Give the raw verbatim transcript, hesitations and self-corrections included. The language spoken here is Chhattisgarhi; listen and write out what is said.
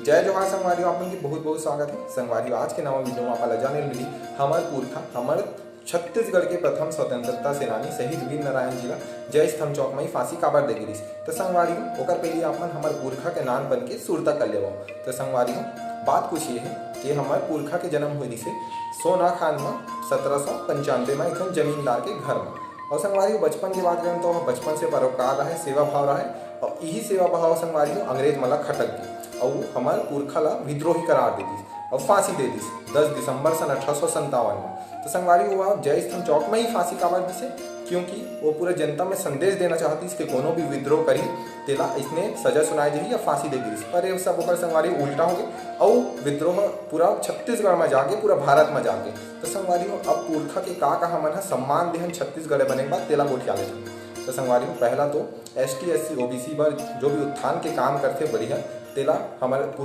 जय जोहार संगवारी हो, आप मन के बहुत बहुत स्वागत है। संगवारी हो, आज के नवा वीडियो में आप ला जाने मिली हमर पुरखा, हमर छत्तीसगढ़ के प्रथम स्वतंत्रता सेनानी शहीद वीर नारायण जी ला जय स्तंभ चौक में ही फांसी काबर दे गिरिस। तो संगवारी हो, ओकर पहले आप मन हमर पुरखा के नानपन के सुरता कर लेवो। तो संगवारी हो, बात कुछ ये है कि हमर पुरखा के जन्म हुए रिसे सोना खान में सत्रह सौ पंचानवे में एक ठन जमींदार के घर में। और संगवारी हो, बचपन के बात करें तो बचपन से परोपकार रहे, सेवा भाव रहे, और यही सेवा भाव संगवारी हो अंग्रेज मन ला खटक दी और हमर पुरखा ला विद्रोही करार दे दी और फांसी दे दी दस दिसंबर सन अठारह सौ संतावन में। तो संगवारी हो, वह जय स्तंभ चौक में ही फांसी काबर दिसे, क्योंकि वो पूरा जनता में संदेश देना चाहती कि कोनो भी विद्रोह करी, तेला इसने सजा सुनाई देही या फांसी दे दी। पर ये सब ओकर संगवारी उल्टा हो गए और विद्रोह पूरा छत्तीसगढ़ में जाके, पूरा भारत में जाके। तो संगवारी हो, अब पुरखा के का का हमन ह सम्मान देहन छत्तीसगढ़ बने के बाद, तेला गोठिया लेथन। तो संगवारी हो, पहला तो S T, S C, O B C बर जो भी उत्थान के काम करथे बढ़िया, तेला हमर